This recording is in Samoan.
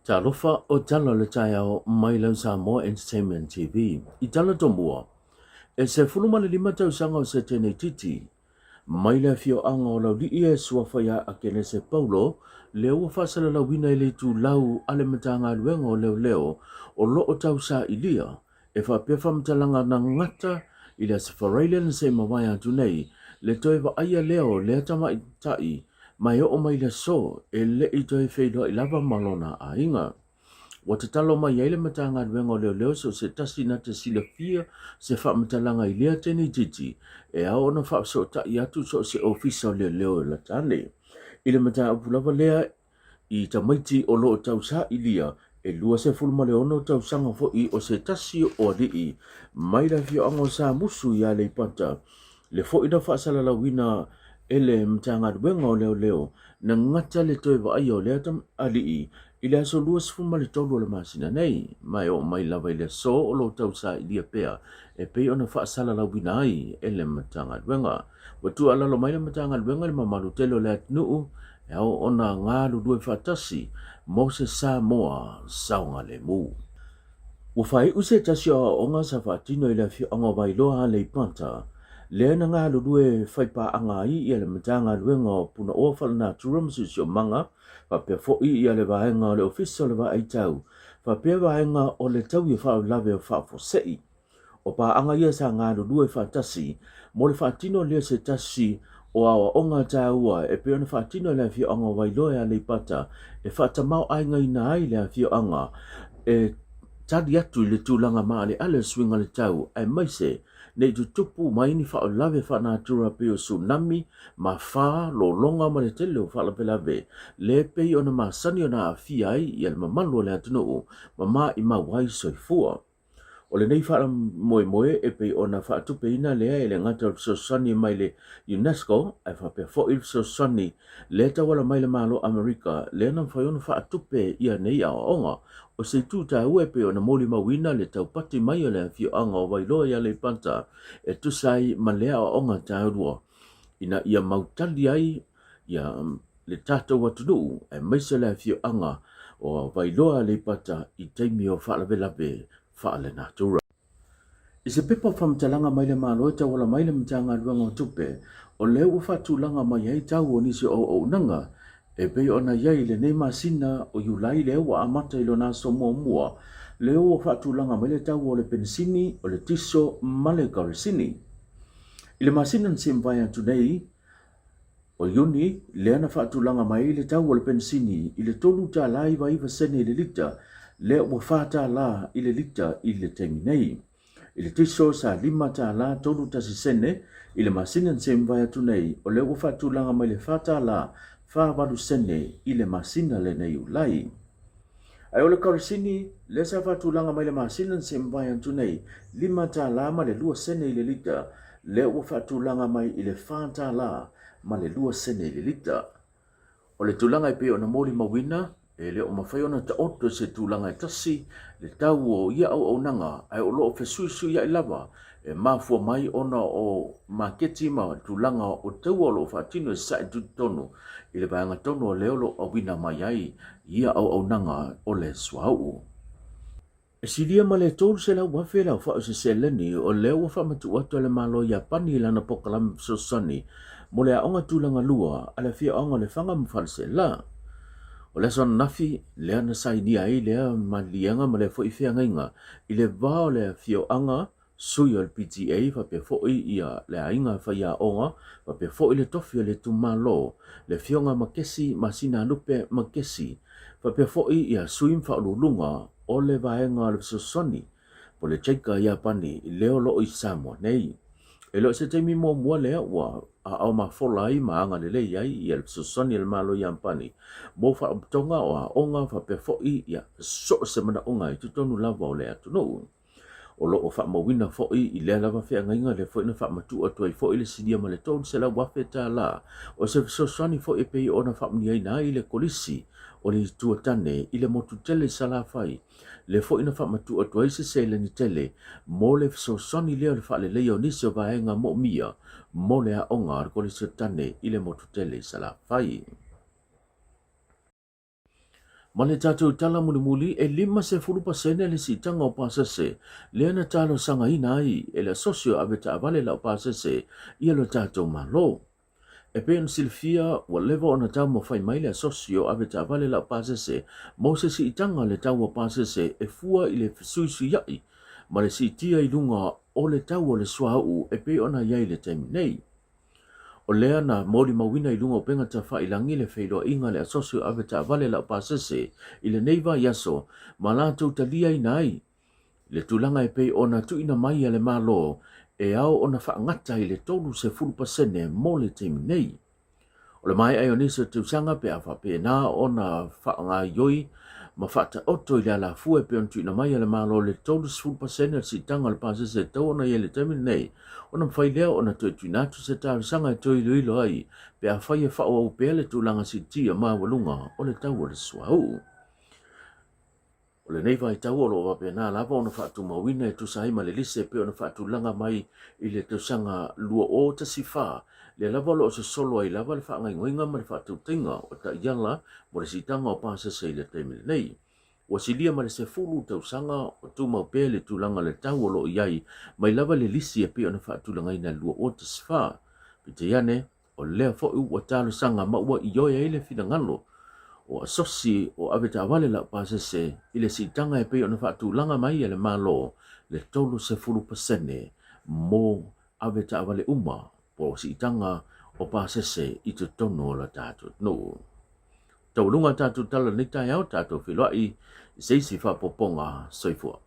Talofa o tala o le taeao mai lau Samoa Entertainment TV. I tala tomua, e 15 tausaga o se teneititi, mai le afioaga o Laulii e suafa ia Akenese Paulo, lea ua faasalalauina i le itulau a le Matagaluega o Leoleo o lo o tausailia e faapea faamatalaga na gata i le Aso Faraile na se i mavae atu nei, le toe vaaia lea o lea tamaitai ma e oo mai le aso e le i toe feiloai lava ma lona aiga. Ua tatalo mai ai le Matagaluega o Leoleo so o se tasi na te silafia se faamatalaga i lea teneititi e ao ona faafesootai atu so o se ofisa o leoleo e lata ane. I le mataupu lava lea i tamaiti o lo o tausailia e 26 tausaga foi o se tasi o alii mai le afioaga o Samusu i Aleipata, le foi na faasalalauina e le Matagaluega o Leoleo na gata le toe vaaia o lea alii i le aso 23 o le masina nei, ma e oo mai lava i le aso o lo o tausailia pea e pei ona faasalalauina ai e le Matagaluega. Ua tuualalo mai le Matagaluega i le mamalu tele o le atunuu e ao ona galulue faatasi mo se Samoa saogalemu. Ua faaiu se tasi o aoaoga sa faatino i le afioaga o Vailoa Aleipata, lea na galulue faipaaga ai ia le Matagaluega o Punaoa Faalenatura ma Siosiomaga, faapea foi ia le vaega o le Ofisa o le Vaai Tau, faapea vaega o le Taui o Faalavelave o Faafuasei. O paaga ia sa galulue faatasi mo le faatino lea se tasi o aoaoga taua e pei ona faatino e le afioaga o Vailoa e Aleipata e faatamaoaigaina ai le afioaga e tali atu i le tulaga maaleale o le suiga o le tau aemaise nei tutupu mai ni faalavelave faanatura pei o tsunami, mafā, lologa ma le tele o faalavelave le pei ona masani ona aafia ai ia le mamalu o le atunuu ma maimau ai soifua. O lenei faamoemoe e pei ona faatupeina lea e le gata o le fesoasoani mai le UNESCO ae faapea foi le fesoasoani lea tauala mai le Malo Amerika lea na mafai ona faatupe ia nei aoaoga. O se itu taua e pei ona molimauina le taupati mai o le afioaga o Vailoa i Aleipata e tusa ai ma lea aoaoga taua ina ia mautali ai ia le tatou atunuu aemaise le afioaga o Vailoa Aleipata i taimi o faalavelave faalenatura. I se pepa faamatalaga mai le Malo e tauala mai le Matagaluega o Tupe, o lea ua faatulaga mai ai tau o nisi o auaunaga e pei ona i ai i lenei masina o Iulai lea ua amata i lona aso muamua, lea ua faatulaga mai le tau o le penisini, o le tiso ma le karesini. I le masina na se i mavae atu nei, O Iuni, lea na faatulaga mai ai le tau o le penisini i le $3.99 i le lita, lea ua $4 i le lita i le taimi nei. I le tiso sa $5.31 i le masina na se i mavae atu nei, o lea ua faatulaga mai le $4.48 i le masina lenei Iulai. Ae o le karesini, lea sa faatulaga mai le masina na se i mavae atu nei, $5.02 i le lita, lea ua faatulaga mai i le $4.02 i le lita. O le tulaga e pei ona molimauina, e le o mafai ona taoto i se tulaga e tasi le tau o ia auaunaga, ae o lo o fesuisuia'i lava e mafua mai ona o maketi ma tulaga o taua o lo o faatino e sae tutotonu i le vaega tonu o lea o lo o auina mai ai ia auaunaga o le suauu. E silia ma le 300,000 le aofai o se seleni o lea ua faamatuu atu e le Malo o Iapani i lana polokalame fesoasoani mo le aoga tulaga lua a le afioaga o Lefaga ma Faleaseela. O le aso ananafi lea na sainia ai lea maliliega ma lea foi feagaiga i le va o le afioaga sui o le PTA faapea foi ia le aiga faiaoga faapea foi le tofi o le itumalo, le Afioga Makesi Masinalupe Makesi, faapea foi ia sui ma faauluuluga o le vaega o le fesoasoani po le JICA Iapani lea o lo o i Samoa nei. E le o se taimi muamua lea ua aao mafola ai ma agalelei ai ia le fesoasoani a le Malo Iapani mo faalapotopotoga o aoga faapea foi ia so o se manaoga i totonu lava o le atunuu. O lo o faamauina foi i lea lava feagaiga lea foi na faamatuu atu ai foi le silia ma le $300,000 o se fesoasoani foi e pei ona faamanuiaina ai le Kolisi o le Itu a Tane i le motu tele i Salafai, lea foi na faamatuu atu ai se seleni tele mo le fesoasoani lea o le faaleleia o nisi o vaega moomia mo le aoga a le Kolisi o Tane i le motu tele i Salafai. Ma le tatou tala mulimuli, e 50% le siitaga o pasese lea na talosagaina ai e le Asosi o Avetaavale Laupasese ia lo tatou Malo. E pei ona silafia, ua leva ona taumafai mai le Asosi o Avetaavale Laupasese mo se siitaga o le tau o pasese e fua i le fesuisuia'i ma le siitia i luga o le tau o le suauu e pei ona i ai i le taimi nei. O lea na molimauina i luga o upega tafailangi le feiloaiga a le Asosi o Avetaavale Laupasese i lenei vaiaso ma latou taliaina ai le tulaga e pei ona tuuina mai a le Malo e ao ona faagata i le 30% mo le taimi nei. O le maea ai o nisi o tausaga pe a faapena ona faagaoioi ma faataoto i le alafua e pei ona tuuina mai e le Malo le 30% o le siitaga o le pasese e tatau ona i ai i le taimi lenei, ona mafai lea ona toe tuuina atu se talosaga e toe iloilo ai pe afai e faaauau pea le tulaga siitia maualuga o le tau o le suauu. O lenei vaitau o lo o faapena lava ona faatumauina e tusa ai ma le lisi e pei ona faatulaga mai i le tausaga 2014, lea lava o lo o sosolo ai lava le faagaoioiga ma le faatautaiga o taiala mo le siitaga o pasese i le taimi lenei. Ua silia ma le 10 tausaga o tumau pea le tulaga o le tau o lo o i ai mai lava le lisi e pei ona faatulagaina i le 2014. Peitai ane, O lea foi ua talosaga ma ua ioe ai le finagalo o asosi o avetaavale laupasese i le siitaga e pei ona faatulaga mai e le Malo le 30% mo avetaavale uma po o siitaga o pasese i totonu o le tatou atunuu. Taualuga a tatou tala i lenei taeao, tatou feiloai i se isi faaopoopoga. Soifua.